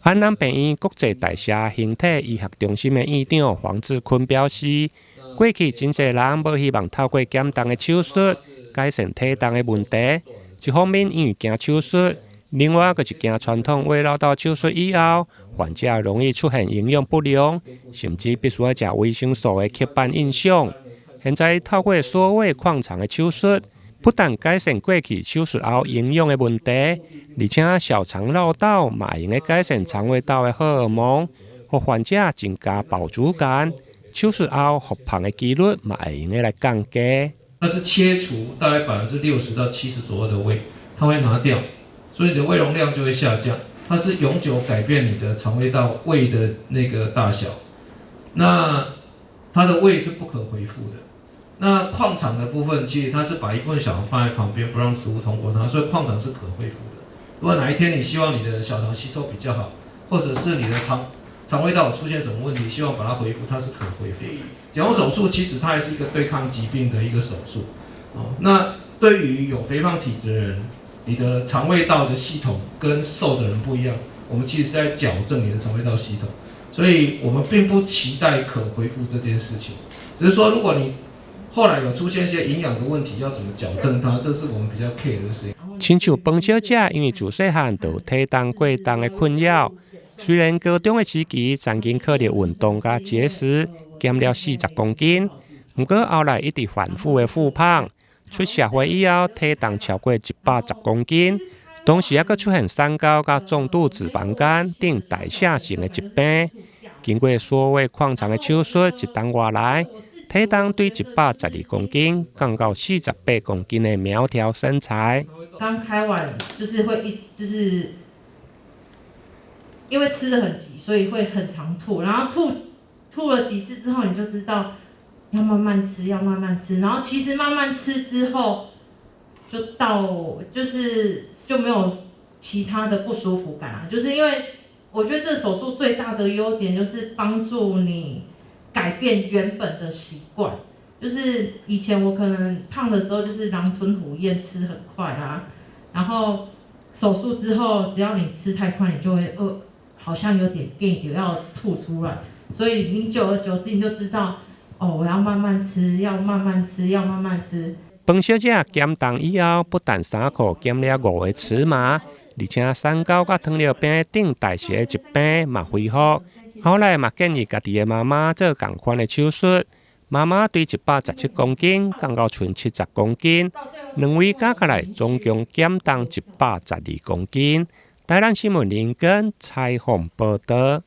安南病院國際代謝形體醫學中心的院長黃志坤表示，過去真濟人無希望透過減重的手術改善體重的問題。一方面因為驚手術，另外閣是驚傳統胃繞道手術以後，患者容易出現營養不良，甚至必須愛食維生素的刻板印象。現在透過縮胃擴腸的手術，不但改善過去手術後營養的問題，而且小腸繞道嘛會用改善腸胃道的荷爾蒙，予患者增加飽足感。手術後復胖的幾率嘛會用來降低。它是切除大概60%到70%左右的胃，它會拿掉，所以你的胃容量就會下降。它是永久改變你的腸胃道胃的那個大小，那它的胃是不可恢復的。那擴腸的部分，其實它是把一部分小腸放在旁邊，不讓食物通過它，所以擴腸是可恢復的。如果哪一天你希望你的小腸吸收比較好，或者是你的腸胃道出現什麼問題，希望把它恢復，它是可恢復。減重手術其實它還是一個對抗疾病的一個手術。哦，那對於有肥胖體質的人，你的腸胃道的系統跟瘦的人不一樣，我們其實是在矯正你的腸胃道系統，所以我們並不期待可恢復這件事情，只是說如果你後來有出現一些營養的問題，要怎麼矯正它，這是我們比較 care 的事情。親像彭小姐，因為自細漢就有體重過重的困擾，雖然高中的時期曾經靠著運動佮節食減了40公斤，毋過後來一直反覆的復胖，出社會以後體重超過110公斤，同時猶閣出現三高佮重度脂肪肝等代謝性的疾病。經過縮胃擴腸的手術，一冬外來，體重對112公斤降到48公斤的苗條身材。剛開完就是會一就是因為吃得很急，所以會很常吐，然後吐了幾次之後，你就知道要慢慢吃，要慢慢吃。然後其實慢慢吃之後，就到就是就沒有其他的不舒服感啊。就是因為我覺得這手術最大的優點就是幫助你改變原本的習慣。就是以前我可能胖的時候就是狼吞虎嚥吃很快啊，然後手術之後，只要你吃太快，你就會好像有點哽著要吐出來。所以你久而久之你就知道，哦，我要慢慢吃，要慢慢吃，要慢慢吃。彭小姐減重以後，不但衫褲減了5個尺碼，而且三高佮糖尿病等代謝疾病嘛恢復。後來嘛建議家己的媽媽做仝款的手術，媽媽對117公斤降到賰70公斤，兩位加起來總共減重112公斤。台南新聞林根採訪報導。